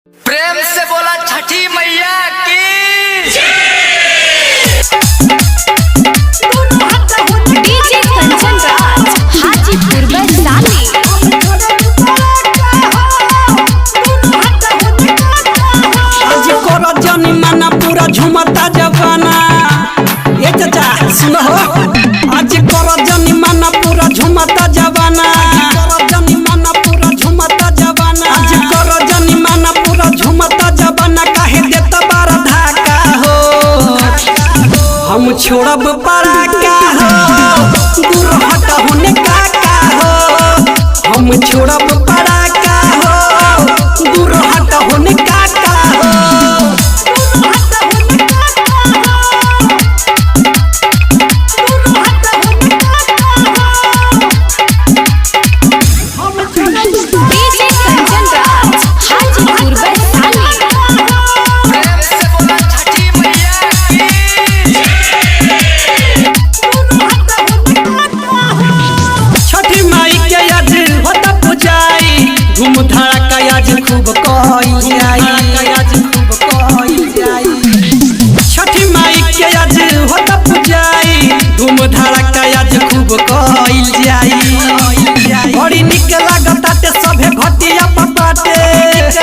प्रेम से बोला छठी मैया की। डीजे कंचन राज, हाजीपुर, वैशाली। आज कर जनी माना पूरा झुमता जवाना। ए चाचा सुन हो, आज कर जनी माना पूरा झुमता जवाना। कर जनी माना पूरा झुमता जवाना। आज कर जनी माना पूरा झुमता जवाना। काहे देता बारा धाका हो, हम छोड़ब पराका हो, दूर हट होने काका हो। हम छोड़ब पराका हो, दूर हट होने काका हो। डीजे कंचन राज, हाजीपुर, वैशाली। प्रेम से बोला छठी मैया की। छठी माई के आज होता पूजाई, धूम धड़ाका आज खूब कइल जाई, आज खूब कइल जाई। छठी माई के आज होता पूजाई, धूम धड़ाका आज खूब कइल जाई। बड़ी निक लागताटे सभे घटिया पपाटे,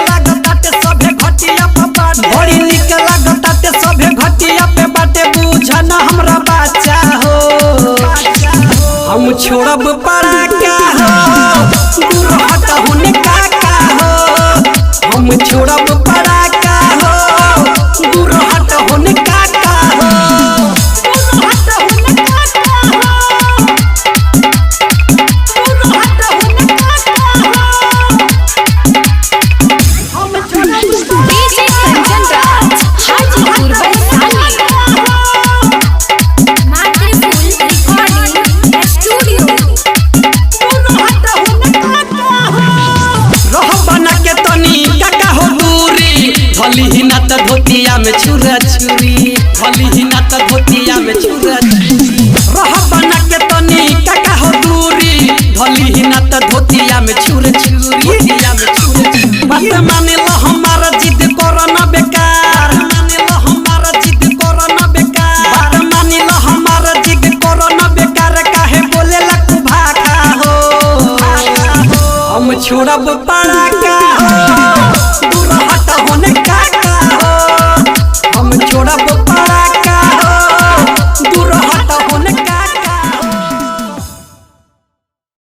लागताटे सभे घटिया पपाटे। बड़ी निक लागताटे सभे घटिया पे बाटे, बुझना हमरा बच्चा हो, हम छोड़ब पराका हो, दूर हट होने काका हो। हम छोड़ब पराका हो, दूर हट होने काका हो। डीजे कंचन राज, हाजीपुर, वैशाली। मातृफुल रिकॉर्डिंग स्टूडियो। रह बना के तनी काका हो दूरी, भली ही ना त धोतिया में छुरा छुरी, भली ही ना त धोतिया में छुरा छुरी। रह बना के तनी काका हो दूरी, भली ही ना त धोतिया में छुर छुरी, धोतिया में छुर छुरी। बात माने लो हमारा जिद करो ना बेकार, माने लो हमारा जिद करो ना बेकार। बात माने लो हमारा जिद करो ना बेकार, काहे बोलेला कुभाखा हो, हम छोड़ब पराका